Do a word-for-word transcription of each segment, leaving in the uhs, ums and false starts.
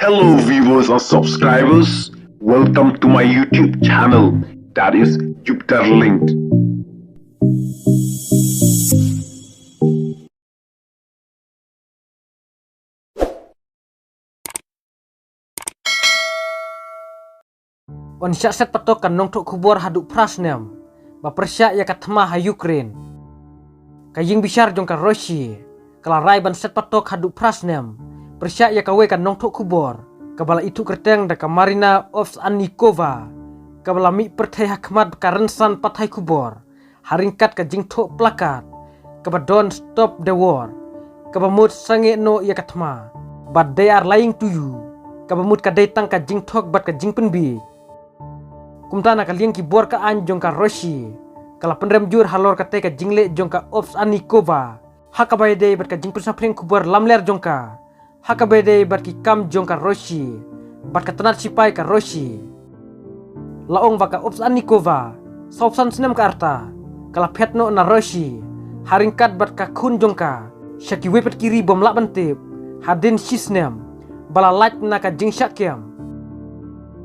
Hello viewers and subscribers, welcome to my YouTube channel, that is Jupiter Linked. Yn shah set patok ka nongthoh khubor haduh phra snem ba pyrshah ïa ka thma ha Ukraine. Ka ïing bishar jong ka Russia ka la rai ban set patok haduh phra snem pyrshah ïa kawei ka nongthoh khubor kaba la ithuh kyrteng da ka Marina Ovsyannikova, kaba la mih pyrthei ha khmat ka rynsan pathai khubor ha ryngkat ka jingthoh plakat kaba don "Stop the War", kaba mut "Sangeh noh ïa ka thma", bad "They are lying to you", kaba mut ka dei tang ka jingthok bad ka jingpynbieit. Kumta na ka liang ki bor ka aiñ jong ka Russia ka la pynrem jur halor katei ka jingleh jong ka Ovsyannikova ha kaba ïadei bad ka jingpynsaphriang khubor lamler jong ka ha kaba ïadei bad ki kam jong ka Russia bad ka tnat sipai ka Russia. La ong ba ka Ovsyannikova, sawphew san snem ka rta, ka la phet noh na Russia ha ryngkat bad ka khun jong ka sha kiwei pat ki ri bym lah ban tip hadien shi snem ba la lait na ka jingshah kem.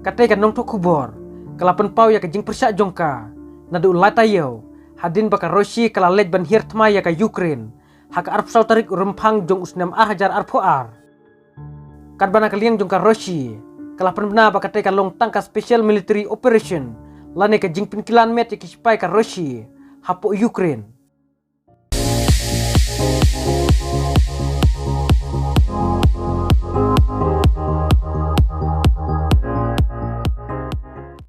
Katei ka nongthoh khubor ka la pynpaw ïa ka jingpyrshah jong ka naduh lai taïew hadien ba ka Russia ka la leit ban hiar thma ïa ka Ukraine ha ka arphew saw tarik u Rymphang jong u snem ar hajar arphew ar. Katba na ka liang jong ka Russia ka la pynbna ba katei ka long tang ka special military operation lane ka jingpynkilan met ïa ki sipai ka Russia hapoh Ukraine.